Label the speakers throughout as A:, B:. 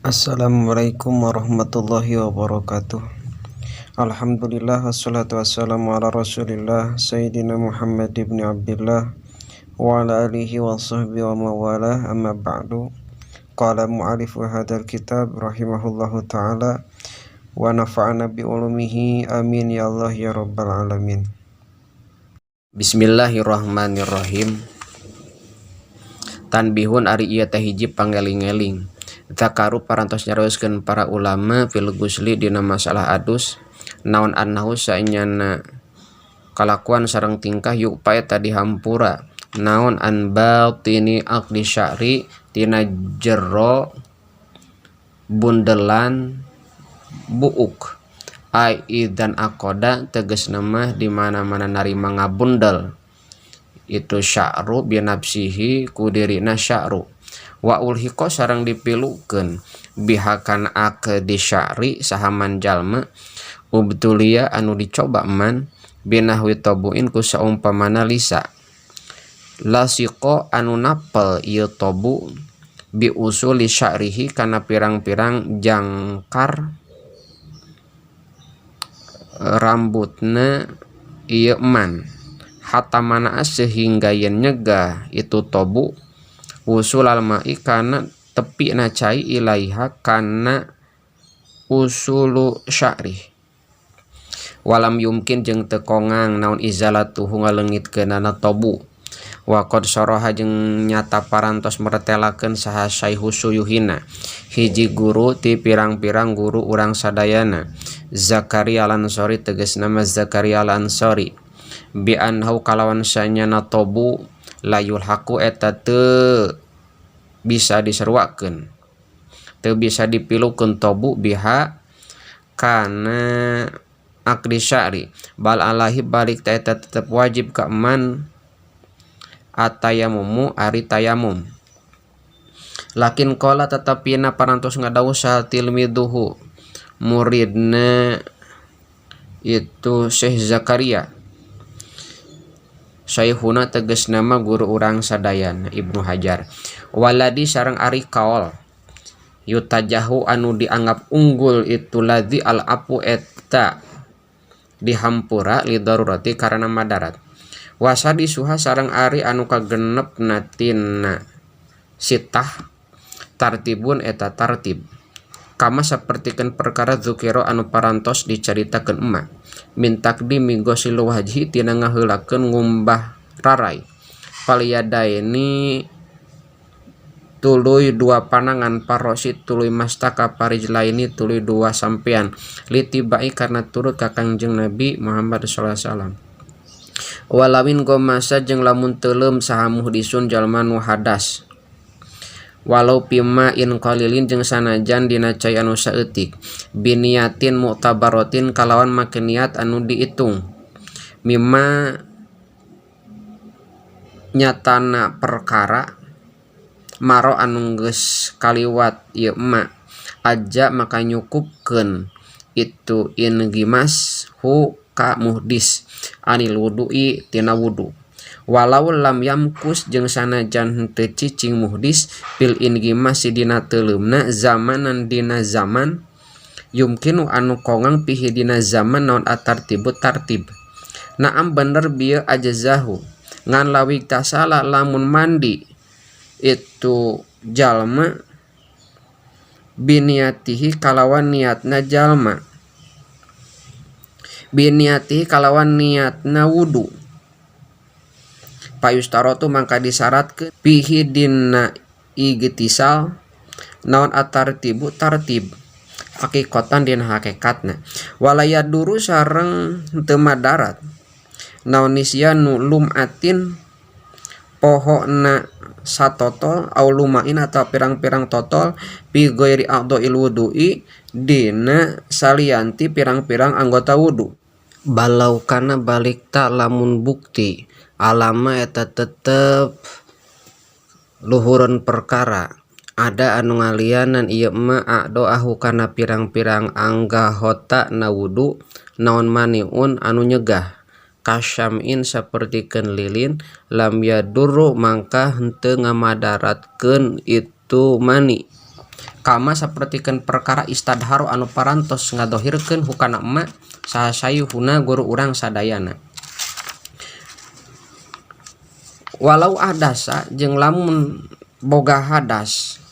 A: Assalamualaikum warahmatullahi wabarakatuh. Alhamdulillah, wassalatu wassalamu ala rasulillah Sayyidina Muhammad ibn Abdullah wa ala alihi wa sahbihi wa mawalah, amma ba'du. Qala mu'alifu hadzal kitab rahimahullahu ta'ala wa nafa'ana bi ulumihi, amin ya Allah ya rabbal alamin.
B: Bismillahirrahmanirrahim. Tanbihun, ari ieu teh hiji pangeling-eling. Dzakaru, parantos nyarioskeun para ulama, fil gusli, dina masalah adus, naon, annahu, saenyana kalakuan sareng tingkah, yu'fa, eta dihampura naon, an batini aqdi sya'ri, tina jero bundelan buuk, ai idzan aqada, tegasna mah di mana-mana narima ngabundel itu sya'ru, binafsihi, ku dirina sya'ru, wa ulhiqa, sareng dipilukeun, biha, kana aqdi sya'ri, saha man, jalma, ubtulia, anu dicoba man, binahwi tabuin, ku saumpamana lisa, lasiqa, anu napel ieu tobu, bi usuli sya'rihi, kana pirang-pirang jangkar rambutna ieu man, hatta manaa, sehingga yen nyegah itu tobu, wusulal ma'i, kana tepina cai, ilaiha, kana usulu sya'ri, walam yumkin, jeung teu kongang naon, izalatuhu, ngaleungitkeunana tobu. Wa qad saraha, jeung nyata parantos meretelakeun saha, syaikhu syuyuhina, hiji guru ti pirang-pirang guru urang sadayana, Zakaria Al-Ansori, tegasna mah Zakaria Al-Ansori, bi annahu, kalawan sanyana tobu, la yulhaqu, eta teu bisa diseruakeun, teu bisa dipilukeun tobu, biha, kana aqdi sya'ri, bal alaihi, balik ta eta tetep wajib ka man, atayamumu, ari tayamum. Lakin qala, tetepina parantos ngadawuh saha, tilmiduhu, muridna itu Syekh Zakaria, Syekhuna, tegasna mah guru urang sadayana, Ibnu Hajar, waladi, sareng ari kaol, yutajahu, anu dianggap unggul itu ladzi, al afu, eta dihampura, lidarurati, karena madarat, wasadisuha, sareng ari anu kagenepna tina sitah, tartibun, eta tartib, kama, sapertikeun perkara, dzukira, anu parantos dicaritakeun emak, min taqdimi ghoslil wajhi, tina ngaheulakeun ngumbah rarai, falyadaini, tuluy dua panangan, parosi, tuluy mastaka, parijlaini, tuluy dua sampean, littibai, karena turut ka Kangjeng Nabi Muhammad sallallahu alaihi wasallam. Walawin ghamasa, jeung lamun teuleum saha muhdisun, jalma nu hadas, walau fima in qalilin, jeung sanajan dina cai anu saeutik, biniyatin mu'tabaratin, kalawan make niat anu diitung, mimma, nyatana perkara, maro, anu geus kaliwat ieu ma, aja, maka nyukupkeun itu ingimas hu, ka muhdis, anil wudu'i, tina wudu. Walau lam yamkus, jeung sanajan henteu cicing muhdis, fil ingimasi, dina teuleumna, zamanan, dina zaman, yumkinu, anu kongang, fihi, dina zaman, naon, atartibu, tartib. Naam, bener bieu, ajzahu, ngan lawi tasala, lamun mandi itu jalma, biniatihi, kalawan niatna jalma, biniatihi, kalawan niatna wudu, payustarotu, mangka disyaratkeun, fihi, dina igtisal, naon, atartibu, tartib, hakikatan, dina hakikatna. Wala yaduru, sareng teu madarat naon, nisyanu lumatin, pohona satotol, au lumain, atau pirang-pirang totol, fi ghairi a'dha'il wudu'i, dina salianti pirang-pirang anggota wudu. Balau kana, balik ta lamun bukti, alama, eta tetep luhureun perkara, ada, anu ngalianan ieu mah, a'dha'ahu, kana pirang-pirang anggota na wudu, naon, maniun, anu nyegah, kasyam'in, sapertikeun lilin, lam yadurru, mangka henteu ngamadaratkeun itu mani. Kama sapertikeun perkara istadharo anu parantos ngadohirkeun hukana ma saha sayuhuna guru urang sadayana. Walau ahdasa jeung lamun boga hadas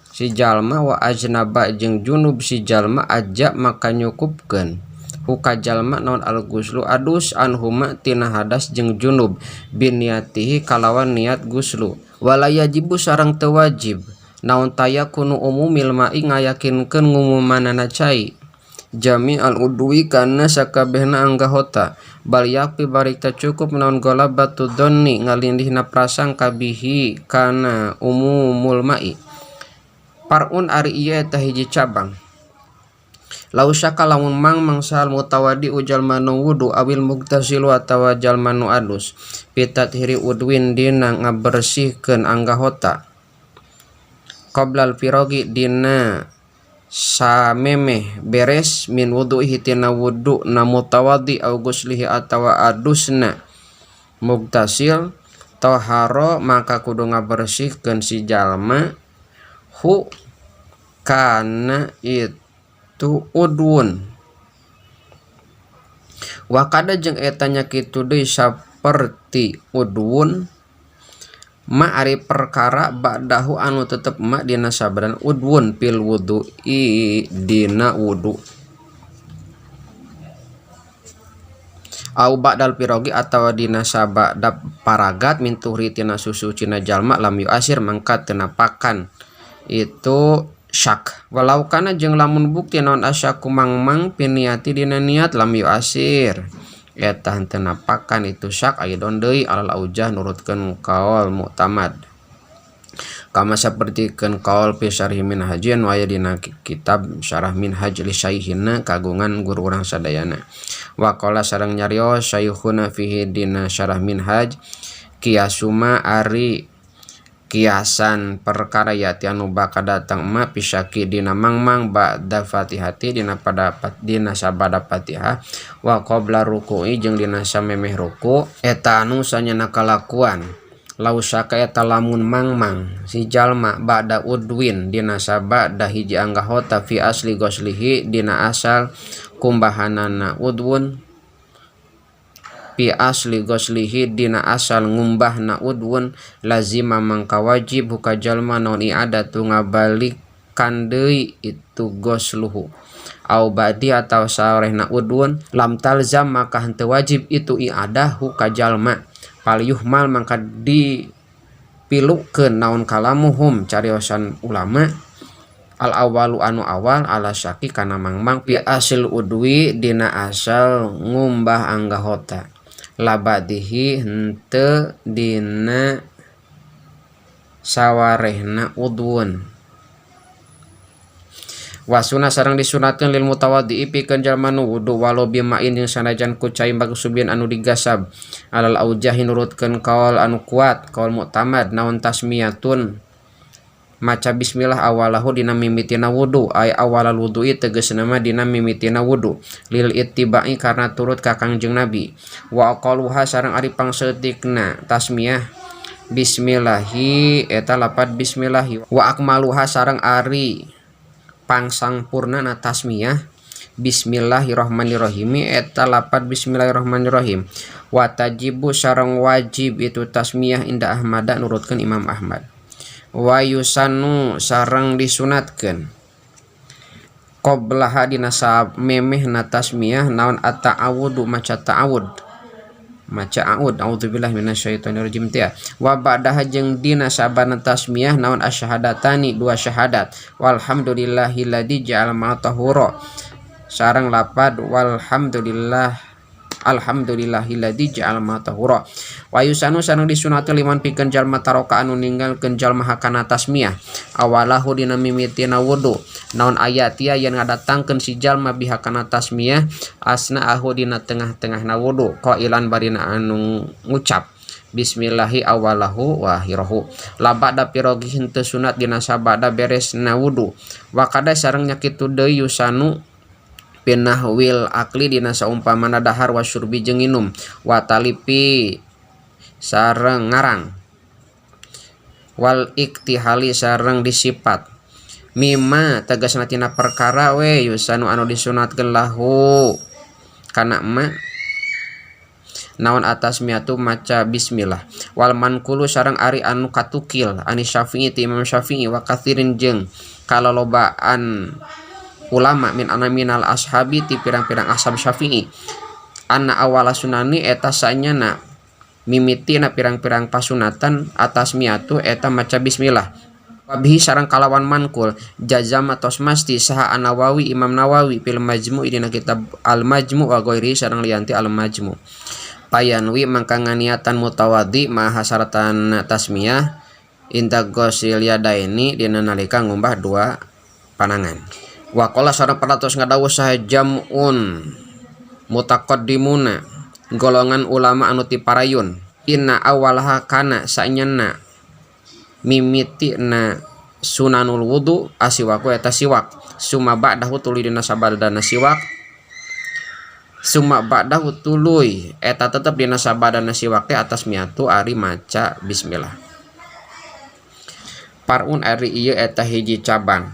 B: si jalma wa ajnaba jeung junub si jalma aja maka nyukupkeun huka jalma naon al-guslu adus anhuma tina hadas jeung junub biniatihi kalawan niat guslu. Wala yajibu sareng teu wajib naon tayakunu umumil ma'i ngayakinkeun ngumumanana cai jami al-udwi kana sakabehna anggahota bal yakfi barikta cukup naon ghalabatu dhanni ngalindihna prasangka bihi kana umumul ma'i. Parun ari ieu eta hiji cabang. Lau syaka lamun mangmang sahal mutawadi jalma nu wudu awil mugtasilu atawa jalma nu adus pitathiri udwin dina ngabersihkeun anggahota qoblal firogi dina samemeh beres min wudu'ihi tina wudu na mutawadi au guslihi atawa adusna mugtasil toharo maka kudu ngabersihkeun si jalma hu kana itu udwun. Wakada jeung eta nya kitu deui saperti udwun ma ari perkara ba'dahu anu tetep ma dina sabaran udwun fil wudu'i dina wudu au ba'dal pirogi atawa dina sabada paragat min tuhri tina susucina jalma lam yu'asir mangka teu napakan itu syak. Walau kana jeung lamun bukti naon asyaku mangmang piniati dina niat lam yu'asir eta henteu napakan itu syak aidon deui alal aujah nurutkeun kaul muktamad. Kama sapertikeun kaul fi syarhi minhajin wa aya dina kitab syarah minhaj li syaihina kagungan guru urang sadayana. Wa qala sareng nyarios syaikhuna fihi dina syarah minhaj kiasuma ari kiasan perkara yati anu bakal datang ma pisyaki dina mangmang ba'da fatihati dina padapat dina sabada fatihah wa qabla ruku'i jeung dina samemeh ruku eta anu sanyana kalakuan. Lau syaka eta lamun mangmang si jalma ba'da udwin dina sabada hiji anggahota fi asli goslihi dina asal kumbahanana udwun fi asli goslihi dina asal ngumbahna udwun lazima mangka wajib buka jalma naon i'adatu ngabalikan deui itu gosluhu au badi atau sarehna udwun lam talzam maka henteu wajib itu i'adah ka jalma paliyuhmal mangka dipilukeun naon kalamuhum cariosan ulama al awalu anu awal ala syaki kana mangmang fi asil udwi dina asal ngumbah anggahota labadihi henteu dina sawarehna udwun. Wasuna sareng disunatkeun lil mutawaddi pikeun jalma nu wudu walau bima'in jeung sanajan ku cai magsubin anu digasab alal aujahi nurutkeun kaul anu kuat kaul muktamad naon tasmiyatun maca bismillah awalahu dina mimitina wudu ay awalal wudu'i tegasna mah dina mimitina wudu lil ittiba'i karena turut ka Kangjeng Nabi wa aqaluha sareng ari pangseutikna tasmiyah bismillahi eta lapad bismillahi wa akmaluha sareng ari pangsangpurnana tasmiyah bismillahirrahmanirrahim eta lapad bismillahirrahmanirrahim wa tajibu sareng wajib itu tasmiyah inda Ahmada nurutkeun Imam Ahmad wa yusanu sareng disunatkeun qoblaha dina samemehna tasmiyah naon at-ta'awudu maca ta'awud maca a'ud a'udzubillahi minasyaitonirrajim teh wa ba'daha jeung dina sabana tasmiyah naon asyahadatani dua syahadat walhamdulillahilladzi ja'ala ma tahura sareng lapad walhamdulillah alhamdulillahilladzi ja'ala ma tahura wa yusanu sareng disunatkeun liman pikeun jalma taroka anu ninggalkeun jalma hakana tasmiyah awalahu dina mimitina wudu naon ayatia yen ngadatangkeun si jalma bihakana tasmiyah asna ahu dina tengah-tengahna wudu qailan barina anu ngucap bismillahi awalahu wa akhirahu labada pirogi henteu sunat dina sabada beresna wudu wa kada sareng nya kitu deui yusanu pinahwil akli dina saumpamana dahar wa syurbi jeung nginum wa talipi sareng ngarang wal iktihali sareng disipat Mimma tegasna tina perkara we yusanu anu disunatkeun lahu kana ma naon atasmiyatu maca bismillah. Wal manqulu sareng ari anu katukil ani Syafi'i ti Imam Syafi'i wa katsirin jeung kalolobaan ulama min ana minal ashabi ti pirang-pirang ashab Syafi'i anna awala sunani eta sanyana mimitina pirang-pirang pasunatan atasmiyatu eta maca bismillah. Wabihi sareng kalawan manqul jazama tos masti saha An-Nawawi Imam Nawawi fil Majmu' dina kitab Al-Majmu' wa ghairi sareng lianti Al-Majmu'. Payanwi mangka nganiatan mutawaddi maha sartana tasmiyah inda ghosil yadaini dina nalika ngumbah dua panangan. Waqala sareng pernah ngadawuh saha jam'un mutaqaddimuna golongan ulama anu ti parayun inna awalaha kana sanyana mimitina sunanul wudu asiwaku eta siwak summa ba'dahu tuluy dina sabadana siwak summa ba'dahu tuluy eta tetep dina sabadana siwak teh atas miatu ari maca bismillah. Parun ari ieu eta hiji cabang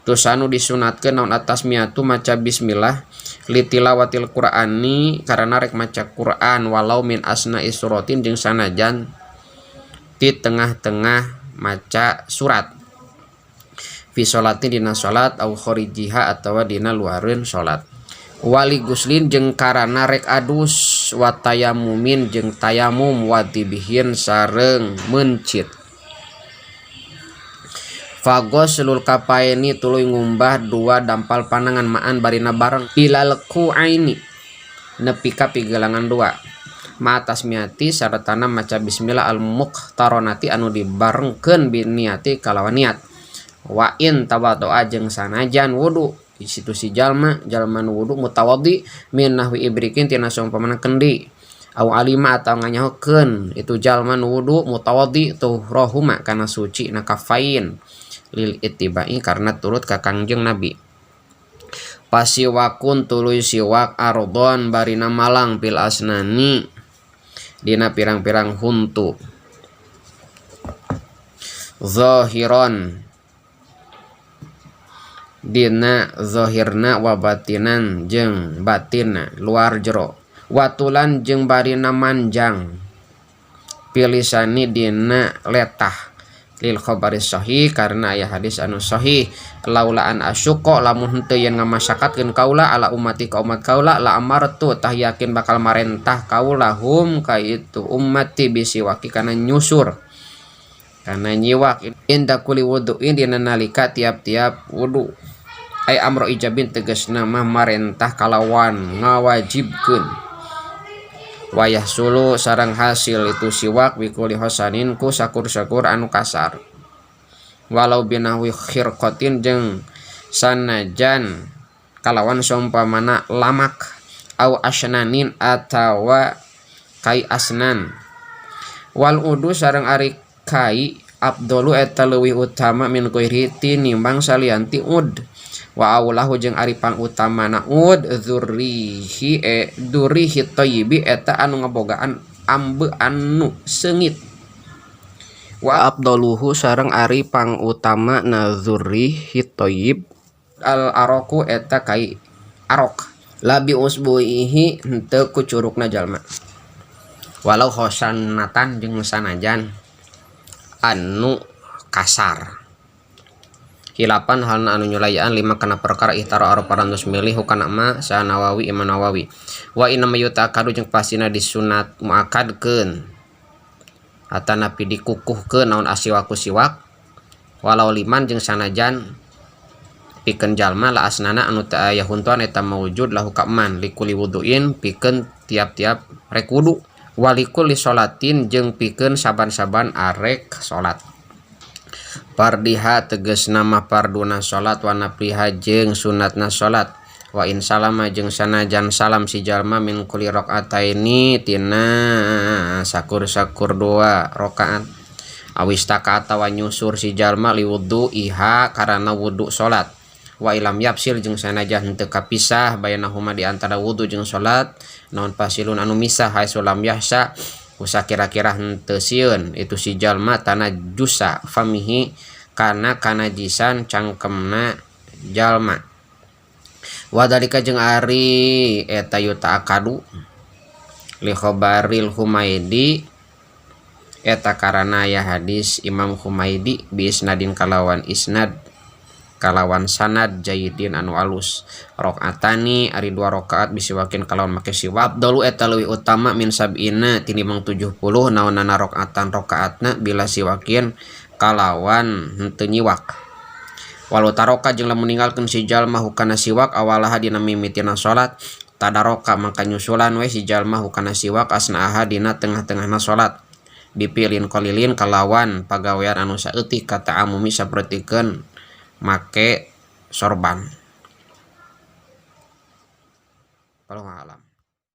B: tusanu disunatkeun naon atas miatu maca bismillah litilawatil Qur'ani karena rek maca Qur'an walau min asna'i suratin jeung sanajan di tengah-tengah maca surat fi sholatin dina salat au kharijiha atawa dina luareun salat. Wali guslin jeung karana rek adus wa tayamumin jeung tayamum wa dibihin sareng mencit. Fagoslul kapaini tuluy ngumbah dua dampal panangan maan barina bareng ilal kuaini nepi ka pigelangan dua ma tasmiati sartana maca bismillah al muqtaronati anu dibarengkeun biniati kalawan niat. Wa in tawaddoa jeung sanajan wudu di situ si jalma jalma nu wudu mutawaddi min nahwi ibrikin tina saumpamana kendi au alima atau nganyahokeun itu jalma nu wudu mutawaddi tuhrahuma kana suci na kafain lil ittibai karena turut ka Kangjeng Nabi. Pasiwakun tuluy siwak ardon barina malang pil asnani dina pirang-pirang huntu zahiron dina zahirna wa batinan jeung batinna luar jero watulan jeung barina manjang pilisani dina letah lil khabari sahih karena aya hadis anu sahih laula an asyqa lamun henteu yen ngamasakatkeun kaula ala ummati ka umat kaula la amartu tah yakin bakal marentah kaula hum ka itu ummati bisiwaki kana nyusur kana nyiwak inda kuli wudu'in dina nalika tiap-tiap wudu ay amro ijabin tegasna mah marentah kalawan ngawajibkeun wayah sulu sarang hasil itu siwak bikuli hosanin ku sakur-sakur anu kasar walau binahwi khirqatin jeung sanajan kalawan saumpamana lamak au asnanin atawa kai asnan wal udu sareng ari kai abdolu eta leuwih utama min ghairi tinimbang salianti ud wa aulahu jeung ari pangutamana ud dzurrihi durihi thayyibi eta anu ngabogaan ambe anu seungit wa abdaluhu sareng ari pangutama na dzurrihi thayyib al araku eta kai arok labi usbuihi henteu ku curugna jalma walau khosanatan jeung sanajan anu kasar hilapan halna anu nyulayaan lima kana perkara ihtara aro parantos milih hukana ma sa Nawawi Imam Nawawi wa inna yutakadu jeung pastina disunat muakadkeun atanapi dikukuhkeun naon asiwaku siwak walau liman jeung sanajan pikeun jalma la asnana anu teu aya huntuan eta maujud lahu ka man likuli wuduin pikeun tiap-tiap rek wudu walikuli sholatin jeung pikeun saban-saban arek salat. Pardiha tegas nama parduna salat wa nafliha jeung sunatna salat wa in salama jeung sanajan salam si jalma min kulli rakaataini tina sakur-sakur dua rakaat awistaka atawa nyusur si jalma liwudu iha karana wudu salat wa ilam yapsil jeung sanajan henteu kapisah bainahuma di antara wudu jeung salat naon fasilun anu misah haitsu lam yahsa usa kira-kira henteu sieun itu si jalma tana jusa famihi Kana kanajisan cangkemna jalma. Wadalika jeung ari eta yuta'akadu li khabaril Humaidi eta karana aya hadis Imam Humaidi bi isnadin kalawan isnad kalawan sanad jayyidin anu alus rakaatani ari dua rakaat bisiwakin kalawan make siwak afdalu eta leuwih utama min sab'ina tinimbang 70 naonana rakaatan rakaatna bila siwakin kalawan henteu nyiwak. Walau taroka jeung lamun ninggalkeun si jalma hukana siwak awalaha dina mimitina salat tadaroka mangka nyusulan we si jalma hukana siwak asnaaha dina tengah-tengahna salat bipilin qalilin kalawan pagawean anu saeutik kata amumi sapertikeun make sorban. Wallahu a'lam.